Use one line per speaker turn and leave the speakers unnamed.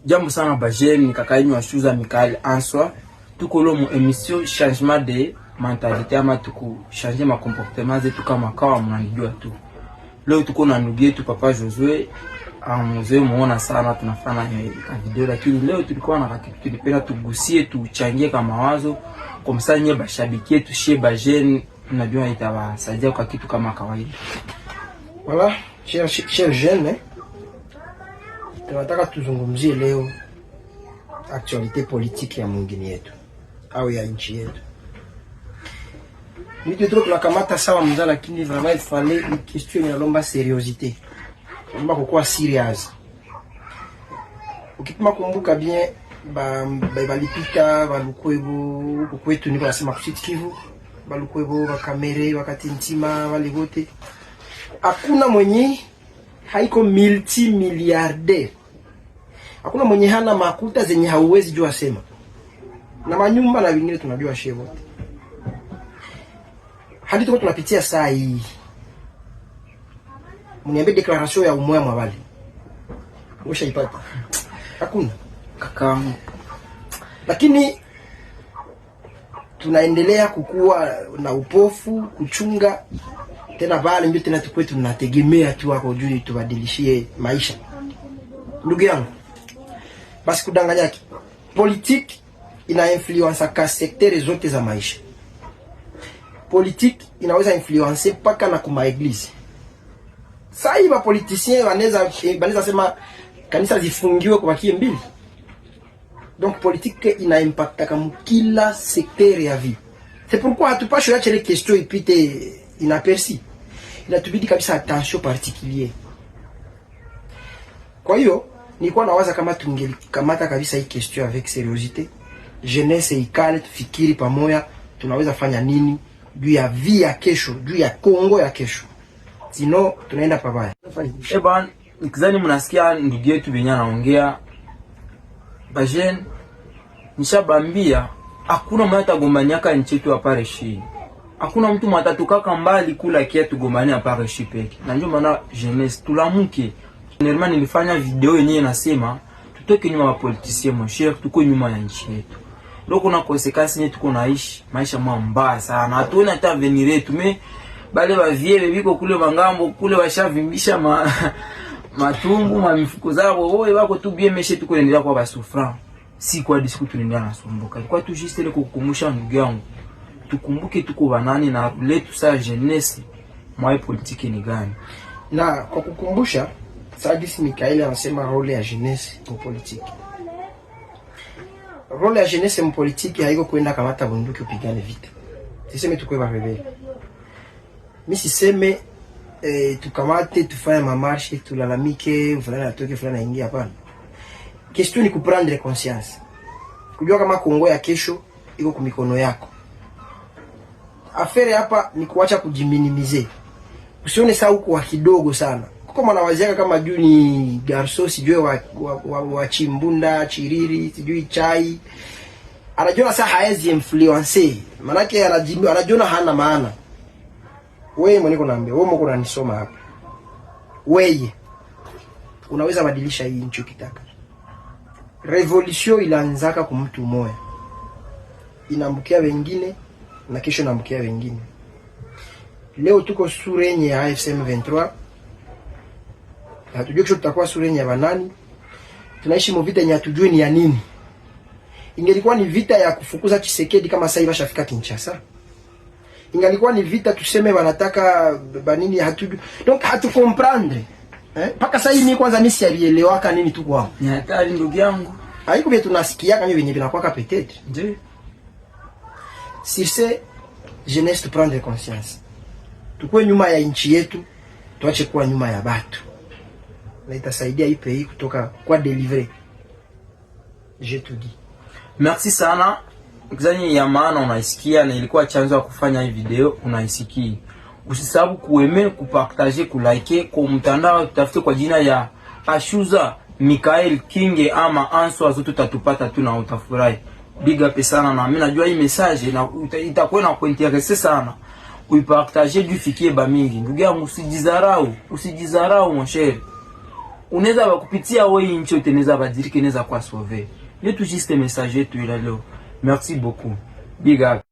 Jambo sana bajeunes, ni kaka yenu Ashuza Mikael Answa. Tuko lo mu émission changement de mentalité ama tuku changer ma comportement zetu kama kawa mnanijua tu. Leo tuko na ndugu yetu Papa Josue, mzee muona sana tunafanya ka video, lakini leo tulikuwa na kitu tulipenda tugusie, tuchangie kama mawazo kwa msanye bashabiki yetu shie bajeunes, najua itawasaidia kwa kitu kama kawaida.
Voilà, cher jeune, eh? Tunataka tuzungumzie leo actualité politique ya mwingine yetu au ya nchi yetu. Ni tuko tunakamata sawa mza, lakini vraiment il fallait une question inalomba sériosité, lomba kukuwa serious. Ukipima kumbuka bien ba balipita balukwebo huku kwetu, niko nasema ku Sud-Kivu, balukwebo, bakamere, bakatintima, wale wote hakuna mwenye haiko multimilliardaire, hakuna mwenye hana makuta zenye hauwezi jua sema na manyumba na vingine tunajua shie wote. Hadi tuko tunapitia saa hii, mniambie déclaration ya umoja mwa wale ushaipata? Hakuna.
Kakaangu.
Lakini tunaendelea kukua na upofu kuchunga tena pale ndio tena tukue tunategemea tu wako juu tubadilishie maisha. Ndugu yangu, basi kudanganyaki, politique ina influence ka secteur zote za maisha. Politique inaweza influence mpaka na kuma église. Sasa hivi ba politicien wanaweza sema kanisa zifungiwe kwa bakie mbili. Donc politique ina impact kama kila secteur ya vie. C'est pourquoi hatupashi acha ile question ipite inaperçu. Inatubidi kabisa attention particulier. Kwa hiyo nilikuwa nawaza kama tungelikamata kabisa hii question avec sériosité, jeunesse ikale, tufikiri pamoja, tunaweza fanya nini juu ya vie ya kesho, juu ya Kongo ya kesho, sino tunaenda pabaya.
Eh bana, nikizani mnasikia ndugu yetu benye anaongea. Bajeunes, nishabambia hakuna mwenye atagombaniaka nchi yetu apareshi. Hakuna mtu mwatatukaka mbali kula kia tugombania apareshi peke. Na ndio maana jeunesse tulamuke. Normalement nilifanya video yenyewe nasema tutoke nyuma ya politicien, mon cher, tuko nyuma ya nchi yetu. Leo kuna conséquences yenyewe tuko naishi maisha mwa mbaya sana. Hatuoni hata avenir yetu, mais bale ba vieux biko kule bangambo kule washavimbisha ma matumbu ma mifuko zao, wowe wako tu bien, meshe tuko endelea kwa basouffrant. Si kwa siku tunaendelea nasumbuka. Kwa tu juste ile kukukumbusha ndugu yangu, tukumbuke tuko banani na letu sa jeunesse mwa politique ni gani.
Na kwa kukumbusha, Sadis Mikael anasema rôle ya jeunesse mu politique. Rôle ya jeunesse mu politique haiko kwenda kamata bunduki upigane vita. Siseme tukwe ba rebelle. Mi siseme tukamate tufanye mamarches, tulalamike fulani atoke, fulani aingie, hapana. Question ni kuprendre conscience, kujua kama Kongo ya kesho iko kwa mikono yako. Affaire hapa ni kuacha kujiminimiser, usione saa huko wa kidogo sana kuko mwanawaziaka kama juu ni garçon, sijui wa chimbunda chiriri, sijui chai, anajiona saa haezi influencer, manake anajiona hana maana. Wewe mwenyewe naambia wewe, mko unanisoma hapa, wewe unaweza badilisha hii nchi ukitaka. Révolution ilaanzaka kwa mtu mmoja, inaambukia wengine na kesho inaambukia wengine. Leo tuko sous règne ya AFC M23, hatujui kesho tutakuwa sous règne ya banani. Tunaishi mu vita yenye hatujui ni ya nini. Ingelikuwa ni vita ya kufukuza Tshisekedi kama sasa hivi ashafika Kinshasa, ingalikuwa ni vita tuseme wanataka banini, hatujui, donc hatu comprendre eh, mpaka sasa hivi kwanza mimi sielewaka nini tu kwao.
Ni hatari ndugu yangu.
Haiko vile tunasikia kama venye vinakuwa peut-être.
Ndio.
Sur ce, jeunesse, tu prendre conscience, tukue nyuma ya nchi yetu, tuache kuwa nyuma ya batu, na itasaidia hii pays kutoka kwa délivrer. J'ai tout dit.
Merci sana. Kizani ya maana unaisikia na ilikuwa chanzo ya kufanya hii video unaisikia. Usisahau kuaimer, kupartager, kulike kwa mtandao, tutafute kwa jina ya Ashuza Mikael Kinge ama Answa, zote utatupata tu na utafurahi. Big up sana, na mimi najua hii message na itakuwa na kuintéresser sana. Uipartager juu ifikie ba mingi. Ndugu yangu, usijizarau, usijizarau mon cher. Unaweza kupitia wewe nchi yote inaweza badilika, inaweza kuwa sauvé. Ni tu juste message yetu ila leo. Merci beaucoup. Big up.